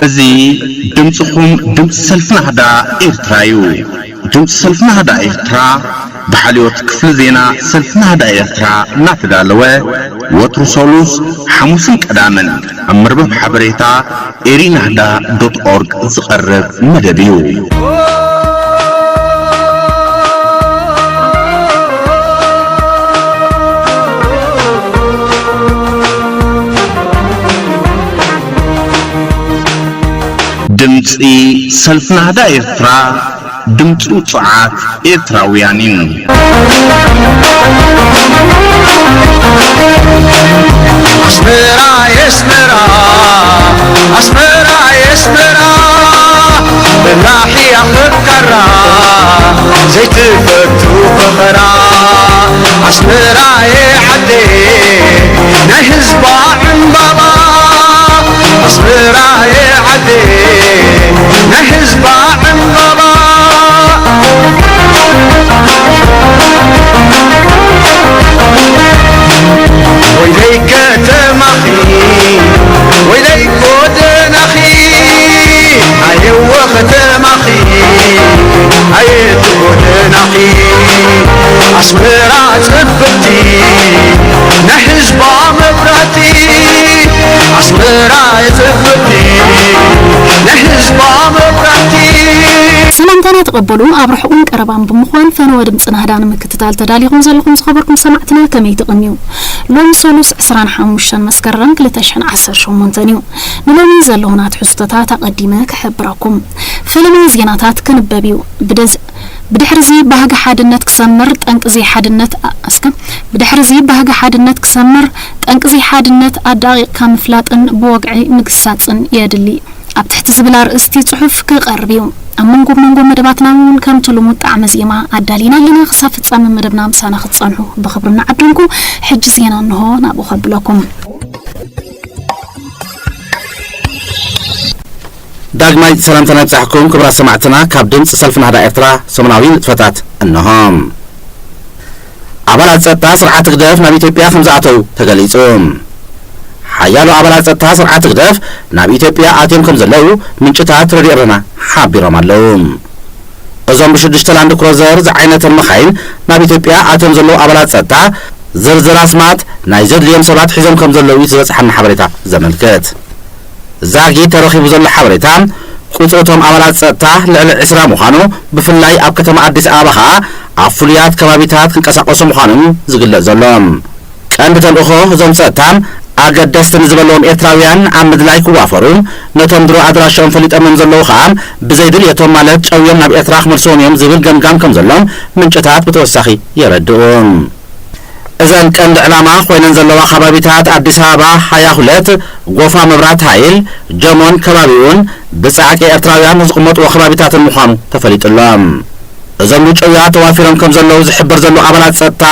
እዚ ድምፅኹም ድምፂ ሰልፊ ናህዳ ኤርትራ እዩ። ድምፂ ሰልፊ ናህዳ ኤርትራ ብሓልዮት ክፍሊ ዜና ሰልፊ ናህዳ ኤርትራ እናተዳለወ ወትሩ ሰሉስ፣ ሓሙስን ቀዳምን ኣብ መርበብ ሓበሬታ ኤሪናህዳ ዶት ኦርግ ዝቐርብ መደብ እዩ። ድምፂ ሰልፊ ናህዳ ኤርትራ፣ ድምፂ ውፁዓት ኤርትራውያን እዩ። ኣስመራ የስመራ፣ ኣስመራ የስመራ፣ በላሕያ ፈካራ፣ ዘይትፈቱ ፈኸራ። ኣስመራ የዓደይ ናይ ህዝባ ዕምባባ፣ ኣስመራ የዓደይ ናይ ህዝባ ዕምባባ። ወይለይ ከተማኺ፣ ወይለይ ጎደናኺ፣ ኣየወ ከተማኺ፣ ኣየት ጎደናኺ። ኣስመራ ጽብቕቲ ናይ ህዝባ መብራህቲ፣ ኣስመራ ጽብቕቲ ናይ ህዝባ መብራህቲ። ሰላምታና ተቐበሉ። ኣብ ርሑቕን ቀረባን ብምዃን ፈነወ ድምፂ ናህዳ ንምክትታል ተዳሊኹም ዘለኹም ዝኸበርኩም ሰማዕትና ከመይ ትቕንዩ? ሎሚ ሰሉስ ዕስራን ሓሙሽተን መስከረም ክልተ ሽሕን ዓሰርተ ሸሞንተን እዩ። ንሎሚ ዘለዉና ትሕዝቶታት ኣቐዲመ ክሕብረኩም። ፈለማ ዜናታት ክንበብ እዩ። ብደዝ-፣ ብድሕርዚ ባህጊ ሓድነት ክሰምር ጠንቂ ዘይሓድነት ኣ-፣ እስከ፣ ብድሕርዚ ባህጊ ሓድነት ክሰምር ጠንቂ ዘይሓድነት ኣዳቒቕካ ምፍላጥን ብወግዒ ምግሳጽን የድሊ። ኣብ ትሕቲ ዝብል ኣርእስቲ ጽሑፍ ክቐርብ እዩ። ኣብ መንጎ መንጎ መደባትና እውን ከምቲ ልሙድ ጣዕመ ዜማ ኣዳሊና ኣለና። ክሳብ ፍጻመ መደብና ምሳና ክትጸንሑ ብኽብሪ እናዓደምኩ፣ ሕጂ ዜና እንሆ ናብኡ ከብለኩም። ዳግማይ ሰላምታ ነብጻሕኩም ክቡራት ሰማዕትና፣ ካብ ድምፂ ሰልፊ ናህዳ ኤርትራ ሰሙናዊ ንጥፈታት እንሆ። ኣባላት ጸጥታ ስርዓት ህግደፍ ናብ ኢትዮጵያ ከም ዝኣተው ተገሊጹ። ሓያሎ ኣባላት ጸጥታ ስርዓት ህግደፍ ናብ ኢትዮጵያ ኣትዮም ከም ዘለዉ ምንጭታት ረድዮ ኤረና ሓቢሮም ኣለዉ። እዞም ብሽዱሽተ ላንድ ክሮዘር ዝዓይነተን መኻይን ናብ ኢትዮጵያ ኣትዮም ዘለዉ ኣባላት ጸጥታ ዝርዝር ኣስማት ናይ ዘድልዮም ሰባት ሒዞም ከም ዘለዉ እዩ ዝበጽሓና ሓበሬታ ዘመልክት። ዛጊት ተረኺቡ ዘሎ ሓበሬታ፣ ቁጽሪ እቶም ኣባላት ጸጥታ ልዕሊ ዕስራ ምዃኑ፣ ብፍላይ ኣብ ከተማ ኣዲስ ኣበባ ኸኣ ኣብ ፍሉያት ከባቢታት ክንቀሳቐሱ ምዃኖም ዝግለጽ ዘሎ። ቀንዲ ተልእኾ እዞም ጸጥታ፣ ኣገደስቲ ንዝበለዎም ኤርትራውያን ኣብ ምድላይ ክዋፈሩ፣ ነቶም ድሮ ኣድራሻኦም ፈሊጦሞም ዘለዉ ኸኣ ብዘይ ድልየቶም ማለት ጨውዮም ናብ ኤርትራ ክመልስዎም እዮም ዝብል ገምጋም ከም ዘሎም ምንጭታት ብተወሳኺ የረድኡ። እዘን ቀንዲ ዕላማ ኮይነን ዘለዋ ከባቢታት ኣዲስ ኣበባ ሃያ ሁለት፣ ጎፋ መብራት ሃይል፣ ጀሞን ከባቢኡን ብጻዕቂ ኤርትራውያን ዝቕመጥዎ ከባቢታትን ምዃኑ ተፈሊጡ ኣሎ። እዞም ብጨውያ ተዋፊሮም ከም ዘለዉ ዝሕበር ዘሎ ኣባላት ጸጥታ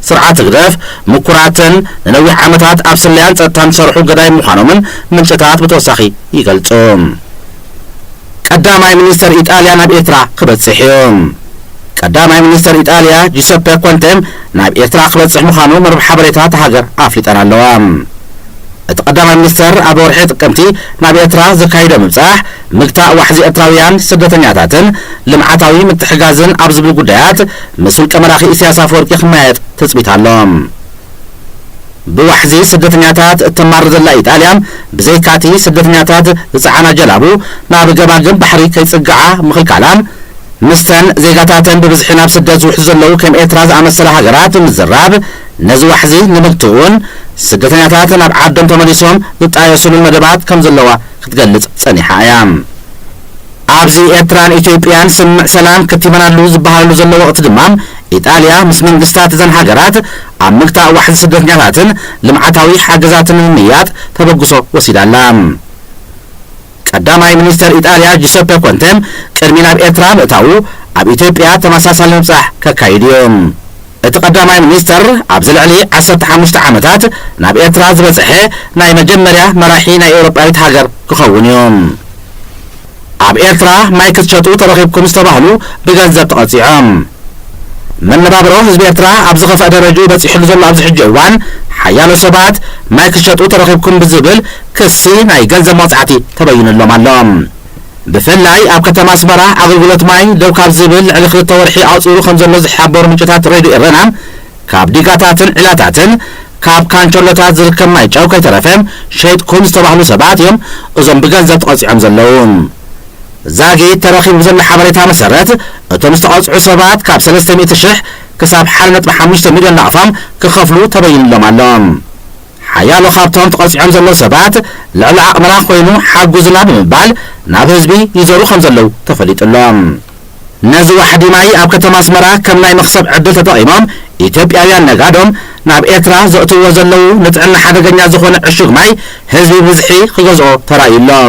ስርዓት ህግደፍ ምኩራትን ንነዊሕ ዓመታት ኣብ ስለያን ጸጥታን ዝሰርሑ ገዳይም ምዃኖምን ምንጭታት ብተወሳኺ ይገልጹ። ቀዳማይ ሚኒስተር ኢጣልያ ናብ ኤርትራ ክበጽሕ እዩ። ቀዳማይ ሚኒስተር ኢጣልያ ጁሰፐ ኮንቴ ናብ ኤርትራ ክበጽሕ ምዃኑ መርብ ሓበሬታ እታ ሃገር ኣፍሊጠን ኣለዋ። እቲ ቀዳማይ ሚኒስተር ኣብ ወርሒ ጥቅምቲ ናብ ኤርትራ ዘካይዶ ምብጻሕ፣ ምግታእ ዋሕዚ ኤርትራውያን ስደተኛታትን ልምዓታዊ ምትሕጋዝን ኣብ ዝብሉ ጉዳያት ምስ ውልቀ መራሒ ኢሳያስ ኣፈወርቂ ክመያየጥ ትጽቢት ኣሎ። ብዋሕዚ ስደተኛታት እተማርር ዘላ ኢጣልያ፣ ብዘይካ'ቲ ስደተኛታት ዝጸዓና ጀላቡ ናብ ገማግም ባሕሪ ከይጽግዓ ምኽልካላ፣ ምስተን ዜጋታተን ብብዝሒ ናብ ስደት ዝውሕዙ ዘለዉ ከም ኤርትራ ዝኣመሰላ ሃገራት ብምዝራብ፣ ነዚ ዋሕዚ ንምግትኡን ስደተኛታት ናብ ዓዶም ተመሊሶም ዝጣየሱሉን መደባት ከም ዘለዋ ክትገልጽ ጸኒሓ እያ። ኣብዚ ኤርትራን ኢትዮጵያን ስምምዕ ሰላም ከቲመናሉ ዝበሃለሉ ዘሎ ወቕቲ ድማ፣ ኢጣልያ ምስ መንግስታት እዘን ሃገራት ኣብ ምግታእ ዋሕዚ ስደተኛታትን ልምዓታዊ ሓገዛትን ንምምይያጥ ተበግሶ ወሲዳ ኣላ። ቀዳማይ ሚኒስተር ኢጣልያ ጁሰፐ ኮንተ ቅድሚ ናብ ኤርትራ ምእታዉ ኣብ ኢትዮጵያ ተመሳሳሊ ምብጻሕ ከካይድ እዩ። እቲ ቀዳማይ ሚኒስተር ኣብዚ ልዕሊ ዓሰርተ ሓሙሽተ ዓመታት ናብ ኤርትራ ዝበጽሐ ናይ መጀመርያ መራሒ ናይ ኤውሮጳዊት ሃገር ክኸውን እዩ። ኣብ ኤርትራ ማይ ክትሸጡ ተረኺብኩም ዝተባህሉ ብገንዘብ ተቐጺዖም። መነባብሮ ህዝቢ ኤርትራ ኣብ ዝኸፍአ ደረጃ በጺሕሉ ዘሎ ኣብዚ ሕጂ እዋን፣ ሓያሎ ሰባት ማይ ክሸጡ ተረኺብኩም ብዝብል ክሲ ናይ ገንዘብ መቕጻዕቲ ተበይኑሎም ኣሎ። ብፍላይ ኣብ ከተማ ኣስመራ ኣገልግሎት ማይ ደው ካብ ዝብል ልዕሊ ክልተ ወርሒ ኣቑጺሩ ከም ዘሎ ዝሓበሩ ምንጭታት ሬድዮ ኤረና፣ ካብ ዲጋታትን ዒላታትን ካብ ካንቸሎታት ዝርከብ ማይ ጨው ከይተረፈ ሸይጥኩም ዝተባህሉ ሰባት እዮም እዞም ብገንዘብ ተቐጺዖም ዘለዉ። ዛጊት ተረኺቡ ዘሎ ሓበሬታ መሰረት፣ እቶም ዝተቐጽዑ ሰባት ካብ ሰለስተ ሚእቲ ሽሕ ክሳብ ሓደ ነጥቢ ሓሙሽተ ሚልዮን ናቕፋ ክኸፍሉ ተበይኑሎም ኣሎ። ሓያሎ ካብቶም ተቐጺዖም ዘለዉ ሰባት፣ ልዕሊ ዓቕምና ኮይኑ ሓጉዝና ብምባል ናብ ህዝቢ ይዘሩ ከም ዘለዉ ተፈሊጡ ኣሎ። ነዚ ዋሕዲ ማይ ኣብ ከተማ ኣስመራ ከም ናይ መኽሰብ ዕድል ተጠቒሞም፣ ኢትዮጵያውያን ነጋዶ ናብ ኤርትራ ዘእትውዎ ዘለዉ ንጥዕና ሓደገኛ ዝኾነ ዕሹግ ማይ ህዝቢ ብብዝሒ ክገዝኦ ተራእዩ ኣሎ።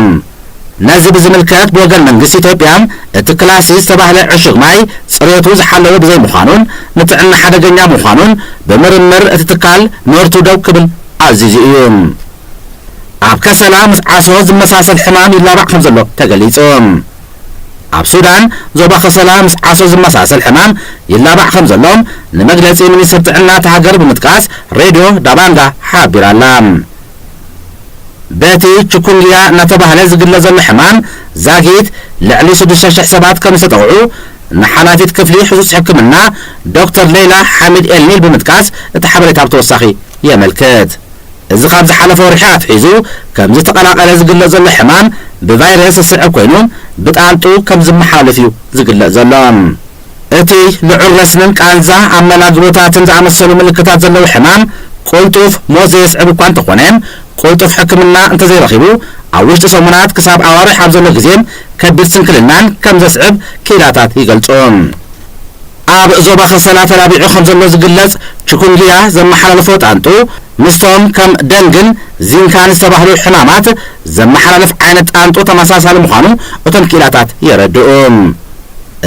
ነዚ ብዝምልከት ብወገን መንግስቲ ኢትዮጵያ፣ እቲ ክላሲ ዝተባህለ ዕሹግ ማይ ጽሬቱ ዝሓለወ ብዘይምዃኑን ንጥዕና ሓደገኛ ምዃኑን ብምርምር እቲ ትካል ምህርቱ ደው ክብል ኣዚዙ እዩ። ኣብ ከሰላ ምስ ዓሶ ዝመሳሰል ሕማም ይላባዕ ከም ዘሎ ተገሊጹ። ኣብ ሱዳን ዞባ ከሰላ ምስ ዓሶ ዝመሳሰል ሕማም ይላባዕ ከም ዘሎ ንመግለጺ ሚኒስትር ጥዕና እታ ሃገር ብምጥቃስ ሬድዮ ዳባንጋ ሓቢራ ኣላ። በቲ ቺኩንጉያ እናተባህለ ዝግለጽ ዘሎ ሕማም ዛጊት ልዕሊ ሽዱሽተ ሽሕ ሰባት ከም ዝተጠቕዑ ንሓላፊት ክፍሊ ህጹጽ ሕክምና ዶክተር ሌይላ ሓሚድ ኤልኒል ብምጥቃስ እቲ ሓበሬታ ብተወሳኺ የመልክት። እዚ ካብ ዝሓለፈ ወርሒ ኣትሒዙ ከም ዝተቐላቐለ ዝግለጽ ዘሎ ሕማም ብቫይረስ ዝስዕብ ኮይኑ ብጣንጡ ከም ዝመሓላለፍ እዩ ዝግለጽ ዘሎ። እቲ ልዑል ረስንን ቃንዛ ኣብ መላግቦታትን ዝኣመሰሉ ምልክታት ዘለዎ ሕማም ቅልጡፍ ሞት ዘየስዕብ እኳ እንተኾነ፣ ቅልጡፍ ሕክምና እንተዘይረኺቡ ኣብ ውሽጢ ሰሙናት ክሳብ ኣዋርሕ ኣብ ዘሎ ግዜ ከቢድ ስንክልናን ከም ዘስዕብ ክኢላታት ይገልጹ። ኣብ ዞባ ከሰላ ተላቢዑ ከም ዘሎ ዝግለጽ ቺኩንጉያ ዘመሓላልፎ ጣንጡ ምስቶም ከም ደንግን ዚንካን ዝተባህሉ ሕማማት ዘመሓላልፍ ዓይነት ጣንጡ ተመሳሳሊ ምዃኑ እቶም ክኢላታት የረድኡ።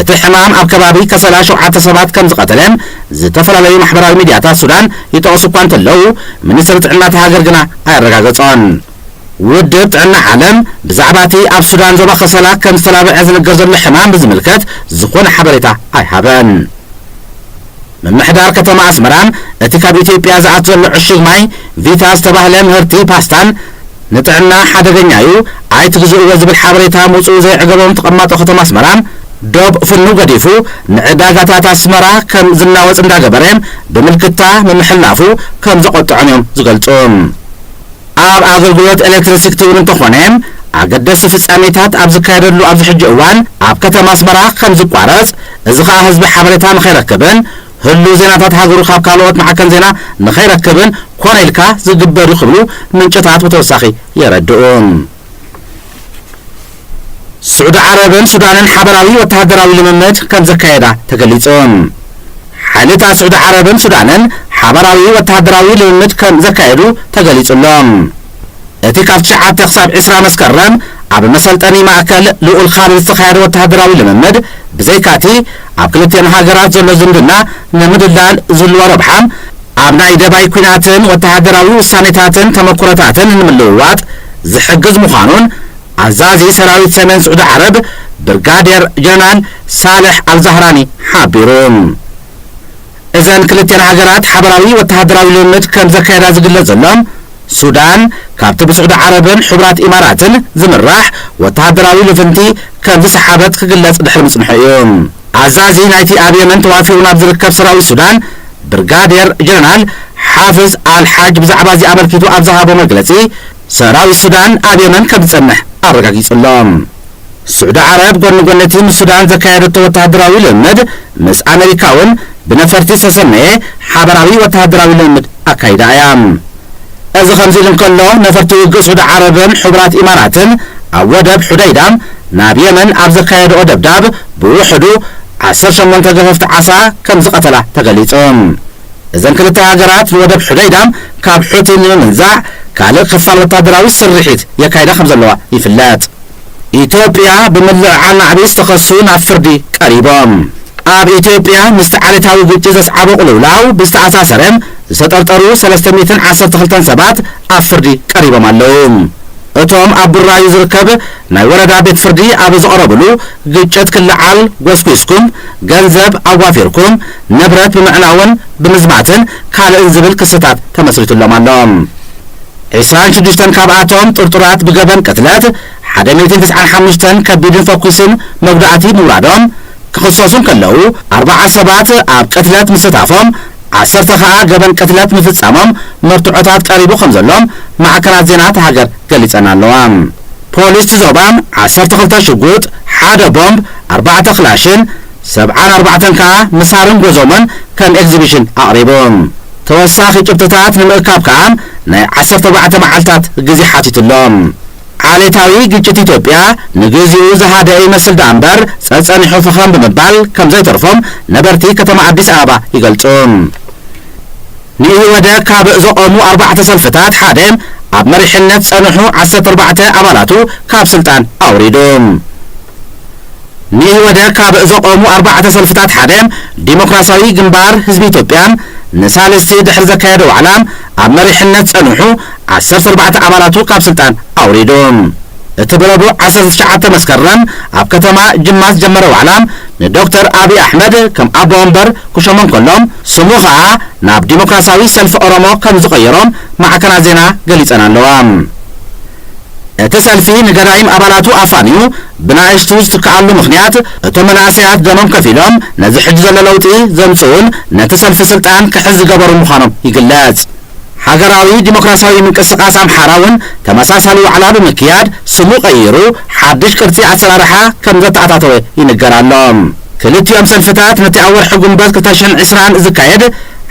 እቲ ሕማም ኣብ ከባቢ ከሰላ ሸውዓተ ሰባት ከም ዝቐተለ ዝተፈላለዩ ማሕበራዊ ሚድያታት ሱዳን ይጠቕሱ እኳ እንተለዉ፣ ሚኒስትሪ ጥዕና እታ ሃገር ግና ኣየረጋገጾን። ውድብ ጥዕና ዓለም ብዛዕባ እቲ ኣብ ሱዳን ዞባ ከሰላ ከም ዝተላብዐ ዝንገር ዘሎ ሕማም ብዝምልከት ዝኾነ ሓበሬታ ኣይሃበን። ምምሕዳር ከተማ ኣስመራ እቲ ካብ ኢትዮጵያ ዝኣቱ ዘሎ ዕሹግ ማይ ቪታ ዝተባህለ ምህርቲ ፓስታን ንጥዕና ሓደገኛ እዩ፣ ኣይትግዝእዎ ዝብል ሓበሬታ ምውፅኡ ዘየዕገቦም ተቐማጦ ከተማ ኣስመራ ዶብ ፍኑ ገዲፉ ንዕዳጋታት ኣስመራ ከም ዝናወፅ እንዳገበረ ብምልክታ ምምሕልላፉ ከም ዘቆጥዖም እዮም ዝገልፁ። ኣብ ኣገልግሎት ኤሌክትሪሲቲ እውን እንተኾነ ኣገደስቲ ፍጻሜታት ኣብ ዝካየደሉ ኣብዚ ሕጂ እዋን ኣብ ከተማ ኣስመራ ከም ዝቋረጽ፣ እዚ ኸኣ ህዝቢ ሓበሬታ ንኸይረክብን ህሉው ዜናታት ሃገሩ ካብ ካልኦት ማዕከን ዜና ንኸይረክብን ኮነ ኢልካ ዝግበር እዩ ክብሉ ምንጭታት ብተወሳኺ የረድኡ። ስዑዲ ዓረብን ሱዳንን ሓበራዊ ወተሃደራዊ ልምምድ ከም ዘካየዳ ተገሊጹ። ሓይልታት ስዑዲ ዓረብን ሱዳንን ሓበራዊ ወተሃደራዊ ልምምድ ከም ዘካየዱ ተገሊጹ ኣሎ። እቲ ካብ ትሽዓተ ክሳብ ዕስራ መስከረም ኣብ መሰልጠኒ ማእከል ልኡል ኻሊድ ዝተኻየደ ወተሃደራዊ ልምምድ፣ ብዘይካቲ ኣብ ክልቲአን ሃገራት ዘሎ ዝምድና ንምድላል ዝህልዎ ረብሓ፣ ኣብ ናይ ደባይ ኲናትን ወተሃደራዊ ውሳኔታትን ተመኩሮታትን ንምልውዋጥ ዝሕግዝ ምዃኑን ኣዛዚ ሰራዊት ሰሜን ስዑዲ ዓረብ ብርጋዴር ጀነራል ሳልሕ ኣልዛህራኒ ሓቢሩ። እዘን ክልቲአን ሃገራት ሓበራዊ ወተሃደራዊ ልምምድ ከም ዘካየዳ ዝግለጽ ዘሎ፣ ሱዳን ካብቲ ብስዑዲ ዓረብን ሕቡራት ኢማራትን ዝምራሕ ወተሃደራዊ ልፍንቲ ከም ዝሰሓበት ክግለጽ ድሕሪ ምጽንሑ እዩ። ኣዛዚ ናይቲ ኣብ የመን ተዋፊሩ ናብ ዝርከብ ሰራዊት ሱዳን ብርጋዴር ጀነራል ሓፍዝ ኣል ሓጅ ብዛዕባ እዚ ኣመልኪቱ ኣብ ዝሃቦ መግለጺ፣ ሰራዊት ሱዳን ኣብ የመን ከም ዝጸንሕ ኣረጋጊጹ ኣሎ። ስዑዲ ዓረብ ጎኒ ጎኒ እቲ ምስ ሱዳን ዘካየደቶ ወተሃደራዊ ልምምድ፣ ምስ ኣመሪካ እውን ብነፈርቲ ዝተሰነየ ሓበራዊ ወተሃደራዊ ልምምድ ኣካይዳ እያ። እዚ ከምዚ ኢሉ እንከሎ፣ ነፈርቲ ውግእ ስዑዲ ዓረብን ሕቡራት ኢማራትን ኣብ ወደብ ሑደይዳ ናብ የመን ኣብ ዘካየድኦ ደብዳብ ብውሕዱ ዓሰርተ ሸሞንተ ገፈፍቲ ዓሳ ከም ዝቐተላ ተገሊጹ። እዘን ክልተ ሃገራት ንወደብ ሑደይዳ ካብ ሑቲ ንምምንዛዕ ካልእ ክፋል ወታደራዊ ስርሒት የካይዳ ከም ዘለዋ ይፍለጥ። ኢትዮጵያ ብምልዕዓል ናዕቢ ዝተኸሱ ናብ ፍርዲ ቀሪቦም። ኣብ ኢትዮጵያ ምስቲ ዓሌታዊ ግጭት ዘስዓቦ ቅልውላው ብዝተኣሳሰረ ዝተጠርጠሩ ሰለስተ ሚእትን ዓሰርተ ክልተን ሰባት ኣብ ፍርዲ ቀሪቦም ኣለዉ። እቶም ኣብ ቡራዩ ዝርከብ ናይ ወረዳ ቤት ፍርዲ ኣብ ዘቕረብሉ፣ ግጭት ክለዓል ጎስጒስኩም፣ ገንዘብ ኣዋፊርኩም፣ ንብረት ብምዕናውን ብምዝማትን ካልእን ዝብል ክስታት ተመስሪቱሎም ኣሎ። ዕስራን ሽዱሽተን ካብኣቶም ጥርጡራት ብገበን ቅትለት፣ ሓደ ሚእትን ተስዓን ሓሙሽተን ከቢድን ፈኩስን መጉዳእቲ ምውራዶም ክኽሰሱ እንከለዉ፣ ኣርባዓ ሰባት ኣብ ቅትለት ምስታፎም፣ ዓሰርተ ከኣ ገበን ቅትለት ምፍጻሞም መርትዖታት ቀሪቡ ከም ዘሎም ማዕከናት ዜና እታ ሃገር ገሊጸን ኣለዋ። ፖሊስ እቲ ዞባ ዓሰርተ ክልተ ሽጉጥ፣ ሓደ ቦምብ፣ ኣርባዕተ ክላሽን ሰብዓን ኣርባዕተን ከኣ ምሳርን ጎዞሞን ከም ኤግዚቢሽን ኣቕሪቡ። ተወሳኺ ጭብጥታት ንምእካብ ከኣ ናይ ዓሰርተ ኣርባዕተ መዓልታት ግዜ ሓቲቱ ኣሎ። ዓሌታዊ ግጭት ኢትዮጵያ ንግዚኡ ዝሃደአ ይመስል ደኣ እምበር፣ ጸጸኒሑ ፍኸም ብምባል ከም ዘይተርፎም ነበርቲ ከተማ ኣዲስ ኣበባ ይገልጹ። ንኢህወደግ ካብ ዘቖሙ ኣርባዕተ ሰልፍታት ሓደ፣ ኣብ መሪሕነት ጸንሑ ዓሰርተ ኣርባዕተ ኣባላቱ ካብ ስልጣን ኣውሪዱ። ንኢህወደግ ካብ ዘቖሙ ኣርባዕተ ሰልፍታት ሓደ፣ ዲሞክራሲያዊ ግንባር ህዝቢ ኢትዮጵያ፣ ንሳልስቲ ድሕሪ ዘካየዶ ዋዕላ ኣብ መሪሕነት ጸንሑ ዓሰርተ ኣርባዕተ ኣባላቱ ካብ ስልጣን ኣውሪዱ። እቲ ብረቡዕ ዓሰርተ ትሽዓተ መስከረም ኣብ ከተማ ጅማ ዝጀመረ ዋዕላ ንዶክተር ኣብይ ኣሕመድ ከም ኣቦ ወንበር ክሸሞ እንከሎ፣ ስሙ ኸኣ ናብ ዲሞክራሲያዊ ሰልፊ ኦሮሞ ከም ዝቐየሮም ማዕከናት ዜና ገሊጸን ኣለዋ። እቲ ሰልፊ ንገዳይም ኣባላቱ ኣፋንዩ ብናእሽቱ ዝትክኣሉ ምኽንያት፣ እቶም መናእሰያት ደሞም ከፊሎም ነዚ ሕጂ ዘሎ ለውጢ ዘምጽኡን ነቲ ሰልፊ ስልጣን ክሕዝ ዝገበሩ ምዃኖም ይግለጽ። ሃገራዊ ዲሞክራሲያዊ ምንቅስቓስ ኣምሓራ እውን ተመሳሳሊ ዋዕላ ብምክያድ ስሙ ቀይሩ ሓድሽ ቅርጺ ኣሰራርሓ ከም ዘተኣታተወ ይንገር ኣሎ። ክልቲኦም ሰልፍታት ነቲ ኣብ ወርሒ ጉንበት ክልተ ሽሕን ዕስራን ዝካየድ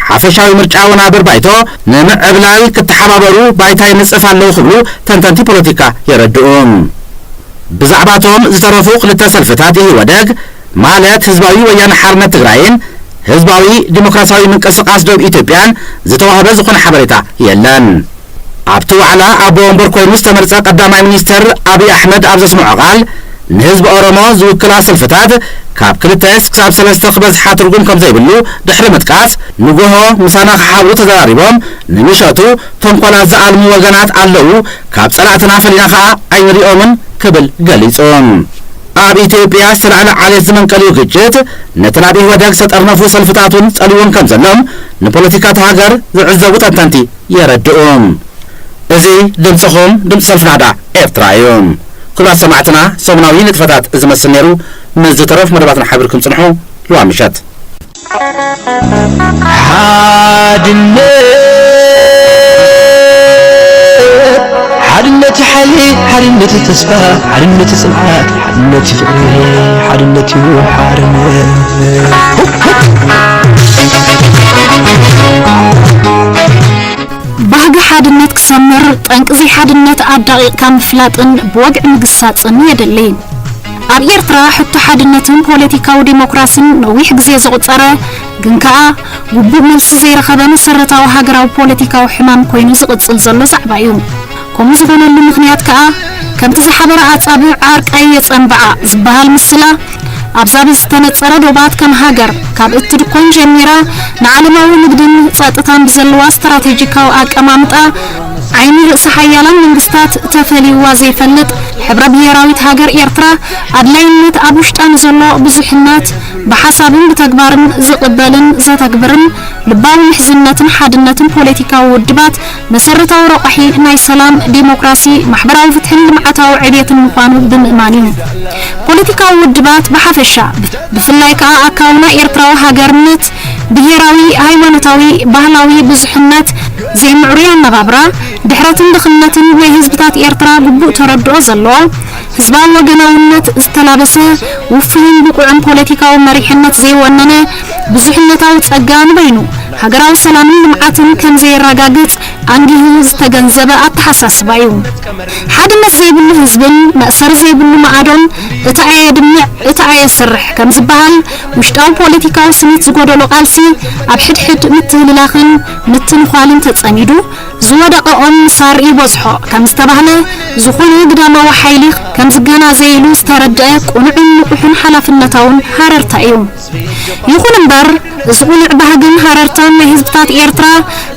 ሓፈሻዊ ምርጫ ወናብር ባይቶ ንምዕብላል ክተሓባበሩ ባይታ ይንጽፍ ኣለዉ ክብሉ ተንተንቲ ፖለቲካ የረድኡ። ብዛዕባቶም ዝተረፉ ክልተ ሰልፍታት ኢህወደግ ማለት ህዝባዊ ወያነ ሓርነት ትግራይን ህዝባዊ ዲሞክራሲያዊ ምንቅስቓስ ደቡብ ኢትዮጵያን ዝተዋህበ ዝኾነ ሓበሬታ የለን። ኣብቲ ዋዕላ ኣቦ ወንበር ኮይኑ ዝተመርጸ ቀዳማይ ሚኒስትር ኣብይ ኣሕመድ ኣብ ዘስምዖ ቃል፣ ንህዝቢ ኦሮሞ ዝውክላ ሰልፍታት ካብ ክልተ ክሳብ ሰለስተ ክበዝሓ ትርጉም ከም ዘይብሉ ድሕሪ ምጥቃስ፣ ንጎሆ ምሳና ክሓብሩ ተዘራሪቦም፣ ንምሸቱ ተንኮላት ዝኣልሙ ወገናት ኣለዉ፣ ካብ ጸላእትና ፈሊና ኸኣ ኣይንሪኦምን ክብል ገሊጹ። ኣብ ኢትዮጵያ ዝተላዕለ ዓሌት ዝመንቀልዩ ግጭት ነቲ ናብ ኢህወደግ ዝተጠርነፉ ሰልፍታት እውን ጸልዎም ከም ዘሎም ንፖለቲካ እታ ሃገር ዝዕዘቡ ተንተንቲ የረድኡ። እዚ ድምጽኹም፣ ድምጺ ሰልፊ ናህዳ ኤርትራ እዩ። ክቡራት ሰማዕትና፣ ሰሙናዊ ንጥፈታት እዚ መስል ነይሩ። ምስ ዝተረፉ መደባትና ሓቢርኩም ጽንሑ። ልዋ ምሸት። ሓድነት፣ ሓድነት ሓይሊ፣ ሓድነት ተስፋ፣ ሓድነት ጽንዓት፣ ሓድነት ፍቕሪ፣ ሓድነት እዩ ሓርነት። ባህጊ ሓድነት ክሰምር፣ ጠንቂ ዘይሓድነት ኣዳቒቕካ ምፍላጥን ብወግዒ ምግሳጽን የድሊ። ኣብ ኤርትራ ሕቶ ሓድነትን ፖለቲካዊ ዲሞክራሲን ነዊሕ ግዜ ዘቑጸረ፣ ግን ከኣ ግቡእ መልሲ ዘይረኸበ መሰረታዊ ሃገራዊ ፖለቲካዊ ሕማም ኮይኑ ዝቕጽል ዘሎ ዛዕባ እዩ። ከምኡ ዝኾነሉ ምኽንያት ከኣ፣ ከምቲ ዝሓበረ ኣጻብዕ ዓርቃይ የጸንብዓ ዝበሃል ምስላ፣ ኣብዛ ብዝተነጸረ ዶባት ከም ሃገር፣ ካብ እትድኮን ጀሚራ ንዓለማዊ ንግድን ጸጥታን ብዘለዋ ስትራቴጂካዊ ኣቀማምጣ፣ ዓይኒ ርእሰ ሓያላን መንግስታት ተፈልይዋ ዘይፈልጥ ሕብረ ብሄራዊት ሃገር ኤርትራ፣ ኣድላይነት ኣብ ውሽጣ ንዘሎ ብዙሕነት ብሓሳብን ብተግባርን ዝቕበልን ዘተግብርን፣ ልባዊ ምሕዝነትን ሓድነትን ፖለቲካዊ ውድባት መሰረታዊ ረቋሒ ናይ ሰላም፣ ዲሞክራሲ፣ ማሕበራዊ ፍትሕን ልምዓታዊ ዕብየትን ምዃኑ ብምእማን እዩ። ፖለቲካዊ ውድባት ብሓፈሻ፣ ብፍላይ ከኣ ኣካውና ኤርትራዊ ሃገርነት፣ ብሄራዊ፣ ሃይማኖታዊ፣ ባህላዊ ብዙሕነት፣ ዘይምዕሩይ ኣነባብራ፣ ድሕረትን ድኽነትን ናይ ህዝብታት ኤርትራ ግቡእ ተረድኦ ዘለዎ፣ ህዝባዊ ወገናውነት ዝተላበሰ፣ ውፉይን ብቑዕን ፖለቲካዊ መሪሕነት ዘይወነነ፣ ብዙሕነታዊ ጸጋ ንበይኑ ሃገራዊ ሰላምን ልምዓትን ከም ዘየረጋግጽ ኣንጊሁ ዝተገንዘበ ኣተሓሳስባ እዩ። ሓድነት ዘይብሉ ህዝብን መእሰሪ ዘይብሉ ማዕዶን፣ እቲ ኣየድምዕ እቲ ኣየስርሕ ከም ዝበሃል፣ ውሽጣዊ ፖለቲካዊ ስኒት ዝጎደሎ ቃልሲ ኣብ ሕድሕድ ምትህልላኽን ምትንዃልን ተጸሚዱ፣ ዝወደቐ ኦም ምሳር ይበዝሖ ከም ዝተባህለ፣ ዝኾነ ግዳማዊ ሓይሊ ከም ዝገናዘየሉ ዝተረድአ ቅኑዕን ንቑሕን ሓላፍነታውን ሃረርታ እዩ። ይኹን እምበር፣ እዚ ቅኑዕ ባህግን ሃረርታን ናይ ህዝብታት ኤርትራ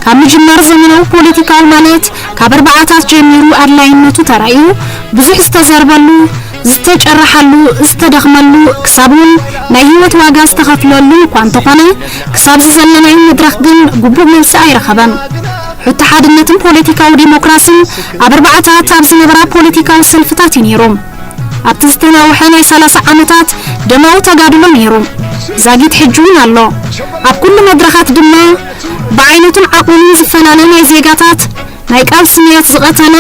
ካብ ምጅማር ዘመናዊ ፖለቲካዊ ማለት ካብ ኣርባዓታት ጀሚሩ ኣድላይነቱ ተራእዩ ብዙሕ ዝተዘርበሉ፣ ዝተጨረሓሉ፣ ዝተደኽመሉ፣ ክሳብ እውን ናይ ህይወት ዋጋ ዝተኸፍለሉን እኳ እንተኾነ፣ ክሳብ ዝዘለናዮ መድረኽ ግን ግቡእ መልሲ ኣይረኸበን። ሕቶ ሓድነትን ፖለቲካዊ ዲሞክራስን ኣብ ኣርባዓታት ኣብ ዝነበራ ፖለቲካዊ ሰልፍታት እዩ ነይሩ። ኣብቲ ዝተናውሐ ናይ ሰላሳ ዓመታት ደማዊ ተጋድሎ ነይሩ። ዛጊት ሕጂ እውን ኣሎ። ኣብ ኩሉ መድረኻት ድማ ብዓይነቱን ዓቕሙን ዝፈላለ ናይ ዜጋታት ናይ ቃልሲ ንየት ዝቐተለ፣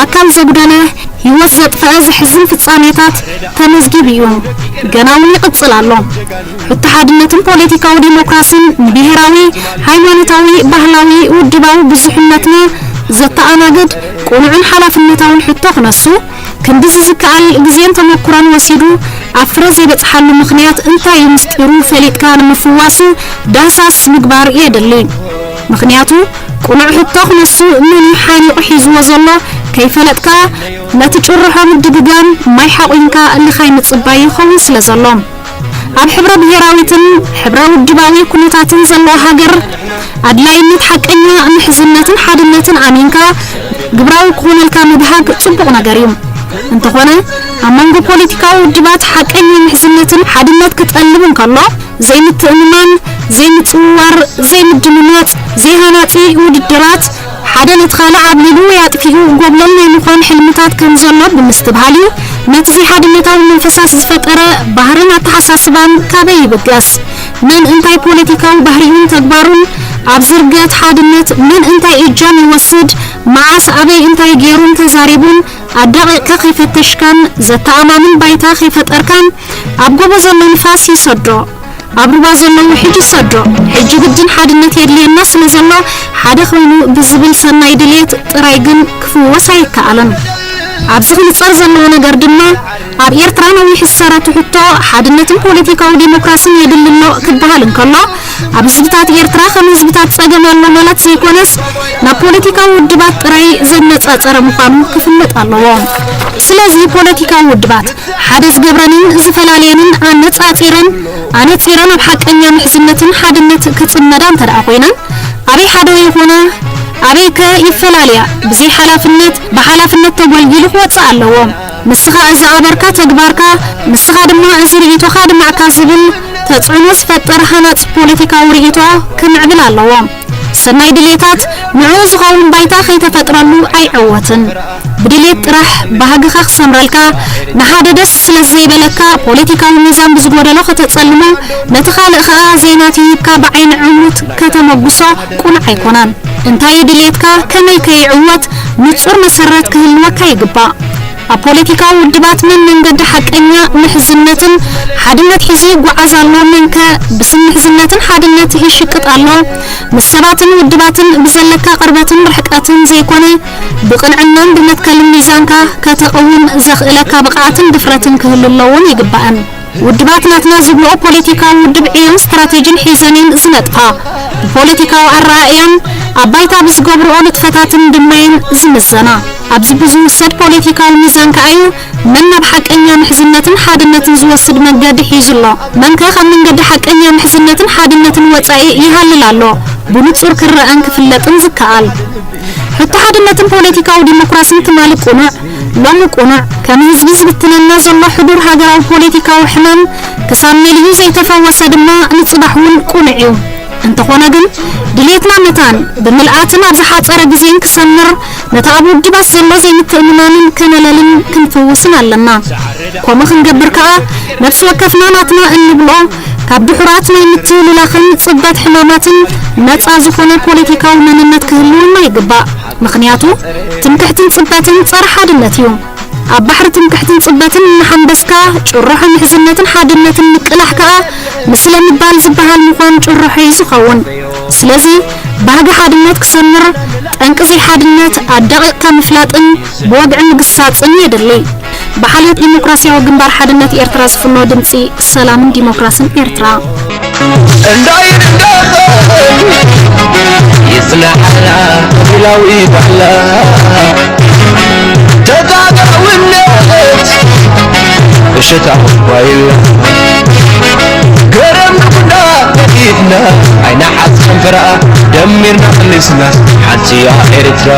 ኣካል ዘጉደለ፣ ህይወት ዘጥፈአ ዘሕዝን ፍጻሜታት ተመዝጊቡ እዩ። ገና እውን ይቕጽል ኣሎ። ሕቶ ሓድነትን ፖለቲካዊ ዲሞክራስን ንብሄራዊ፣ ሃይማኖታዊ፣ ባህላዊ፣ ውድባዊ ብዙሕነትና ዘተኣናግድ ቅኑዕን ሓላፍነታውን ሕቶ ክነሱ፣ ክንድዚ ዝከኣል ግዜን ተመኩሮን ወሲዱ ኣብ ፍረ ዘይበጽሓሉ ምኽንያት እንታይ እዩ ምስጢሩ ፈሊጥካ ንምፍዋሱ ዳህሳስ ምግባር የድሊ። ምኽንያቱ ቅኑዕ ሕቶ ክነሱ መን እዩ ሓኒቑ ሒዝዎ ዘሎ ከይፈለጥካ ነቲ ጭርሖ ምድግጋም ማይ ሓቑንካ ልኻይ ምጽባይ ይኸውን ስለ ዘሎ። ኣብ ሕብረ ብሄራዊትን ሕብረ ውድባዊ ኩነታትን ዘለዋ ሃገር ኣድላይነት ሓቀኛ ምሕዝነትን ሓድነትን ኣሚንካ ግብራዊ ክኾነልካ ምብሃግ ጽቡቕ ነገር እዩ። እንተኾነ ኣብ መንጎ ፖለቲካዊ ውድባት ሓቀኛ ምሕዝነትን ሓድነት ክጠልብ እንከሎ ዘይምትእምማን፣ ዘይምጽውዋር፣ ዘይምድምማጽ፣ ዘይሃናጺ ውድድራት፣ ሓደ ነቲ ካልእ ዓብሊሉ ወይ ኣጥፊኡ ጎብለል ናይ ምዃን ሕልምታት ከም ዘሎ ብምስትብሃል እዩ። ነቲ ዘይሓድነታዊ መንፈሳስ ዝፈጠረ ባህርን ኣተሓሳስባን ካበይ ይብገስ? መን እንታይ ፖለቲካዊ ባህሪኡን ተግባሩን ኣብ ዝርገት ሓድነት መን እንታይ እጃም ይወስድ፣ መዓስ ኣበይ እንታይ ገይሩን ተዛሪቡን ኣዳቒቕካ ከይፈተሽካን ዘተኣማምን ባይታ ከይፈጠርካን ኣብ ጎቦ ዘሎ ንፋስ ይሰዶ። ኣብ ሩባ ዘሎ ውሕጅ ይሰዶ። ሕጂ ግድን ሓድነት የድልየና ስለ ዘሎ ሓደ ኮይኑ ብዝብል ሰናይ ድልየት ጥራይ ግን ክፍወስ ኣይከኣልን። ኣብዚ ክንጸር ዘለዎ ነገር ድማ ኣብ ኤርትራ ነዊሕ ዝሰረቱ ሕቶ ሓድነትን ፖለቲካዊ ዲሞክራስን የድሊ ኣሎ ክበሃል እንከሎ ኣብ ህዝብታት ኤርትራ ከም ህዝብታት ጸገም ኣሎ ማለት ዘይኮነስ ናብ ፖለቲካዊ ውድባት ጥራይ ዘነጻጸረ ምዃኑ ክፍለጥ ኣለዎ። ስለዚ ፖለቲካዊ ውድባት ሓደ ዝገብረንን ዝፈላልየንን ኣነጻጺረን ኣነጺረን ኣብ ሓቀኛ ምሕዝነትን ሓድነት ክጽመዳ እንተ ደኣ ኮይነን፣ ኣበይ ሓደ ይኾና፣ ኣበይ ከ ይፈላልያ? ብዘይ ሓላፍነት፣ ብሓላፍነት ተጎልጊሉ ክወጽእ ኣለዎ። ንስኻ እዚ ኣበርካ ተግባርካ፣ ንስኻ ድማ እዚ ርእይቶኻ ድማዕካ ዝብል ተጽዕኖ ዝፈጥር ሃናጺ ፖለቲካዊ ርእይቶ ክምዕብል ኣለዎ። ሰናይ ድሌታት ንዕኡ ዝኸውን ባይታ ከይተፈጥረሉ ኣይዕወትን። ብድሌት ጥራሕ ባህግኻ ክሰምረልካ፣ ንሓደ ደስ ስለ ዘይበለካ ፖለቲካዊ ሚዛን ብዝጎደሎ ከተጸልሞ፣ ነቲ ካልእ ኸኣ ዘይናቱ ሂብካ ብዓይኒ ዕሙት ከተመጉሶ ቁኑዕ ኣይኮነን። እንታይ እዩ ድሌትካ፣ ከመይ ከይዕወት ንጹር መሰረት ክህልወካ ይግባእ። ኣብ ፖለቲካዊ ውድባት መን መንገዲ ሓቀኛ ምሕዝነትን ሓድነት ሒዙ ይጓዓዝ ኣሎ፣ መንከ ብስም ምሕዝነትን ሓድነት ይሽቅጥ ኣሎ? ምስ ሰባትን ውድባትን ብዘለካ ቅርበትን ርሕቀትን ዘይኮነ፣ ብቕንዕናን ብመትከልን ሚዛንካ ከተቕውም ዘኽእለካ ብቕዓትን ድፍረትን ክህሉ ኣለዎን ይግባእን። ውድባት ናትና ዝብልኦ ፖለቲካዊ ውድብ ዕዮን ስትራተጂን ሒዘን እየን ዝነጥፋ። ብፖለቲካዊ ኣረኣእያን ኣብ ባይታ ብዝገብርኦ ንጥፈታትን ድማ እየን ዝምዘና። ኣብዚ ብዝውሰድ ፖለቲካዊ ሚዛን ከኣ እዩ መን ናብ ሓቀኛ ምሕዝነትን ሓድነትን ዝወስድ መንገዲ ሒዙ ኣሎ? መንከ ካብ መንገዲ ሓቀኛ ምሕዝነትን ሓድነትን ወጻኢ ይሃልል ኣሎ? ብንጹር ክረኣን ክፍለጥን ዝከኣል። ሕቶ ሓድነትን ፖለቲካዊ ዲሞክራስን ትማሊ ቅኑዕ፣ ሎሚ ቅኑዕ፣ ከም ህዝቢ ዝብትነና ዘሎ ሕዱር ሃገራዊ ፖለቲካዊ ሕማም ክሳብ መሊኡ ዘይተፈወሰ ድማ ንጽባሕ እውን ቅኑዕ እዩ። እንተኾነ ግን ድሌትና መታን ብምልኣትን ኣብ ዝሓጸረ ግዜን ክሰምር፣ ነቲ ኣብ ውድባት ዘሎ ዘይምትእምማንን ከነለልን ክንፍውስን ኣለና። ከምኡ ክንገብር ከኣ ነፍሲ ወከፍና ናትና እንብሎ ካብ ድሑራት ናይ ምትህልላኽን ጽበት ሕማማትን ነጻ ዝኾነ ፖለቲካዊ መንነት ክህልወና ይግባእ። ምኽንያቱ ትምክሕትን ጽበትን ጸረ ሓድነት እዩ። ኣብ ባሕሪ ትምክሕትን ጽበትን እናሓንበስካ ጭርሖ ምሕዝነትን ሓድነትን ምቅላሕ ከኣ ምስለ ምባል ዝበሃል ምዃን ጭርሖ እዩ ዝኸውን። ስለዚ ባህጊ ሓድነት ክሰምር ጠንቂ ዘይሓድነት ኣዳቒቕካ ምፍላጥን ብወግዒ ምግሳጽን የድሊ። ብሓልዮት ዲሞክራስያዊ ግንባር ሓድነት ኤርትራ ዝፍኖ ድምጺ ሰላምን ዲሞክራስን ኤርትራ። እንዳይርዳኸ ይጽናሓና ቢላዊ ባላ ተጋዳውነት እሽታ ባይላ ገረም ንኩና ኢድና ኣይና ሓጽን ፍራ ጀሚርና ቀሊስና ሓንቲ እያ ኤርትራ።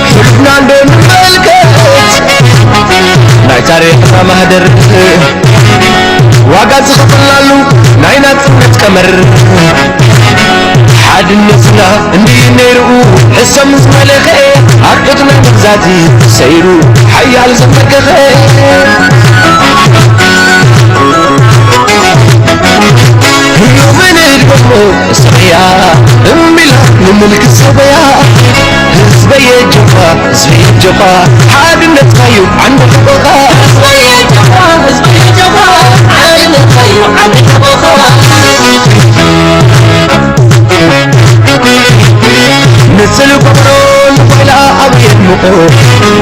ሕሉፍና እንዶ ንመልከት ናይ ታሪኽና ማህደር፣ ዋጋ ዝኸፈልናሉ ናይ ናጽነት ቀመር። ሓድነትና እንዲ ነይሩ ሕሰም ዝመለኸ፣ ኣርዑት ናይ መግዛእቲ ሰይሩ ሓያል ዘመከኸ። ሎምን ድሞ እስረያ እምቢላ ንምልክ ሰበያ። ህዝበየ ጆኻ፣ ህዝበየ ጆኻ፣ ሓድነትካዩ ዓንዲ ሕቆኻ። ህዝበየ ጆኻ፣ ህዝበየ ጆኻ፣ ሓድነትካዩ ዓንዲ ሕቆኻ። ንጽል ቆሮ ንባይላ ኣብ የድምቆ።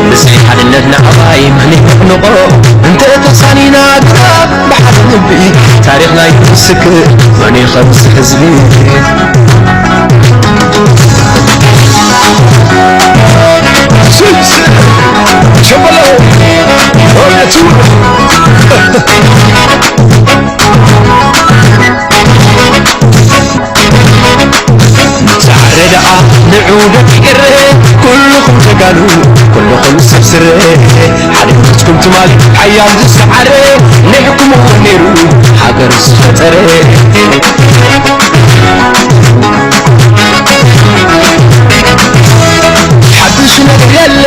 ብዘይ ሓድነትና ኣባይ መን ይሕንቆ? እንተ ተሳኒና ግና ብሓደ ልቢ ታሪኽና ይምስክር። መን ይኸምስ ህዝቢ? ሸበሎ ወረቱ ዛዕረ ደኣ ንዑ ደቂ ኤረ፣ ኩልኹም ጀጋኑ፣ ኩልኹም ሰብ ስረ፣ ሓድነትኩም ትማሊ ሓያል ዝሰዓረ፣ ንሕኩም እውን ነይሩ ሃገር ዝፈጠረ። ሓድሽ ነገር የለ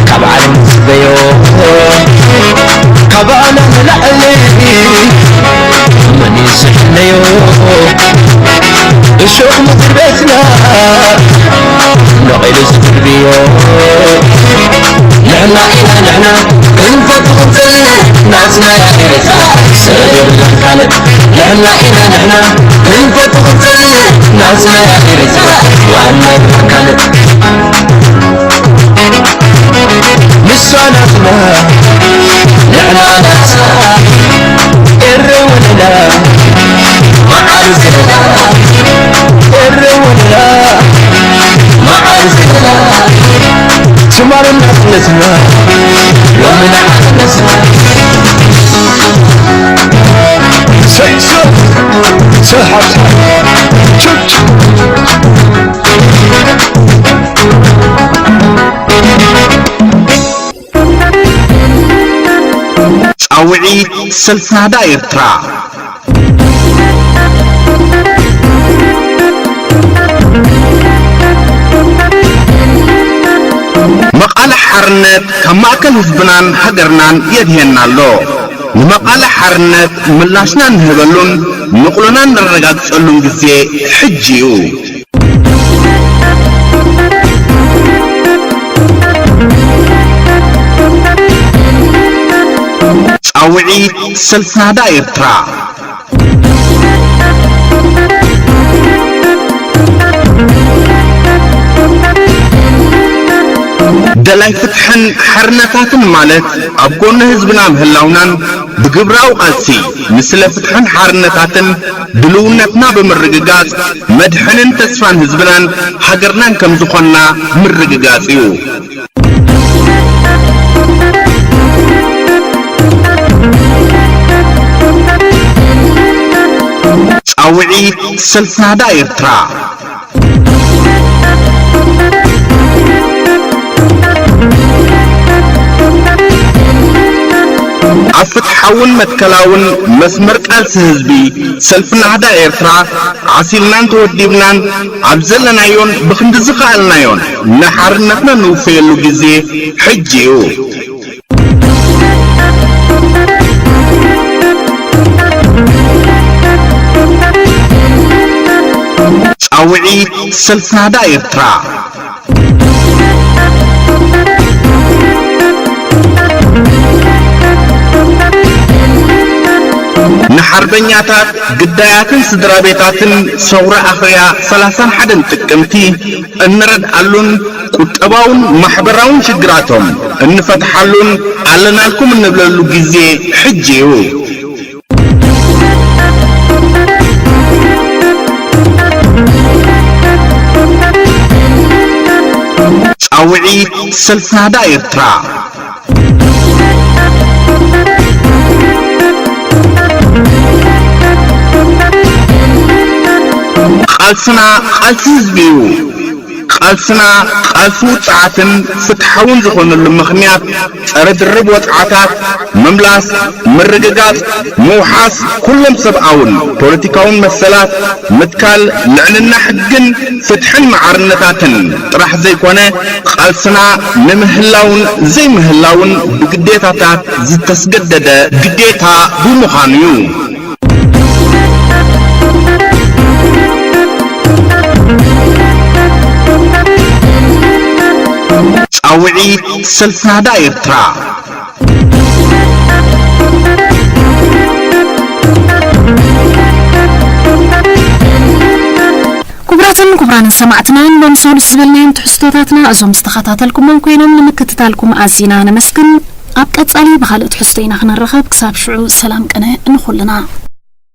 ካብ ዓለም ዝጽበዮ፣ ካባና ንላዕሊ መን እዩ ዝሕለዮ? እሾኽ ምድሪ ቤትና ነቒሉ ዝድርብዮ። ንሕና ኢና ንሕና ክንፈቱ ክንጽሊ ናጽና እያ ኤርትራ ሰብ የብላን ካልእ። ንሕና ኢና ንሕና ክንፈቱ ክንጽሊ ናጽና እያ ኤርትራ ዋና ይብላን ካልእ። ንሳ ናትና ንሕና ናትና ኤረ ወለላ መዓር ዘለና ኤረ ወለላ መዓር ዘለና ትማል ናጽነትና ሎሚ ናጽነትና። ሰይ ሰይ ሰይ ሓብታ ቹች ጻውዒት ሰልፊ ናህዳ ኤርትራ። መቓልሕ ሓርነት ካብ ማእከል ህዝብናን ሃገርናን የድህየና ኣሎ። ንመቓልሕ ሓርነት ምላሽና እንህበሉን ንቕሎና እነረጋግጸሉን ግዜ ሕጂ እዩ። ጻውዒት ሰልፊ ናህዳ ኤርትራ። ደላይ ፍትሕን ሓርነታትን ማለት ኣብ ጎኒ ህዝብና ምህላውናን ብግብራዊ ቃልሲ ንስለ ፍትሕን ሓርነታትን ድልውነትና ብምርግጋጽ መድሕንን ተስፋን ህዝብናን ሃገርናን ከም ዝኾንና ምርግጋጽ እዩ። ጻውዒት ሰልፊ ናህዳ ኤርትራ። ኣብ ፍትሓውን መትከላውን መስመር ቃልሲ ህዝቢ ሰልፊ ናህዳ ኤርትራ ዓሲልናን ተወዲብናን ኣብ ዘለናዮን ብኽንዲ ዝኸኣልናዮን ንሓርነትና ንውፈየሉ ግዜ ሕጂ እዩ። ጻውዒት ሰልፊ ናህዳ ኤርትራ። ንሓርበኛታት፣ ግዳያትን ስድራ ቤታትን ሰውራ ኣኽርያ ሰላሳን ሓደን ጥቅምቲ እንረድኣሉን ቁጠባውን ማሕበራውን ሽግራቶም እንፈትሓሉን ኣለናልኩም እንብለሉ ግዜ ሕጂ እዩ። ጻውዒት ሰልፊ ናህዳ ኤርትራ። ቃልስና ቃልሲ ህዝቢ እዩ። ቃልስና ቃልሲ ውጽዓትን ፍትሓውን ዝኾነሉ ምኽንያት፣ ጸረ ድርብ ወጽዓታት፣ ምምላስ፣ ምርግጋጽ፣ ምውሓስ ኩሎም ሰብኣውን ፖለቲካውን መሰላት፣ ምትካል ልዕልና ሕግን ፍትሕን ማዕርነታትን ጥራሕ ዘይኮነ፣ ቃልስና ንምህላውን ዘይምህላውን ብግዴታታት ዝተስገደደ ግዴታ ብምዃኑ እዩ። ጻውዒት ሰልፊ ናህዳ ኤርትራ። ክቡራትን ክቡራንን ሰማዕትና፣ ሎም ሰሉስ ዝበልናዮም ትሕዝቶታትና እዞም ዝተኸታተልኩሞም ኮይኖም፣ ንምክትታልኩም ኣዚና ነመስግን። ኣብ ቀጻሊ ብኻልእ ትሕዝቶ ኢና ክንራኸብ። ክሳብ ሽዑ ሰላም ቅነ ንኹልና።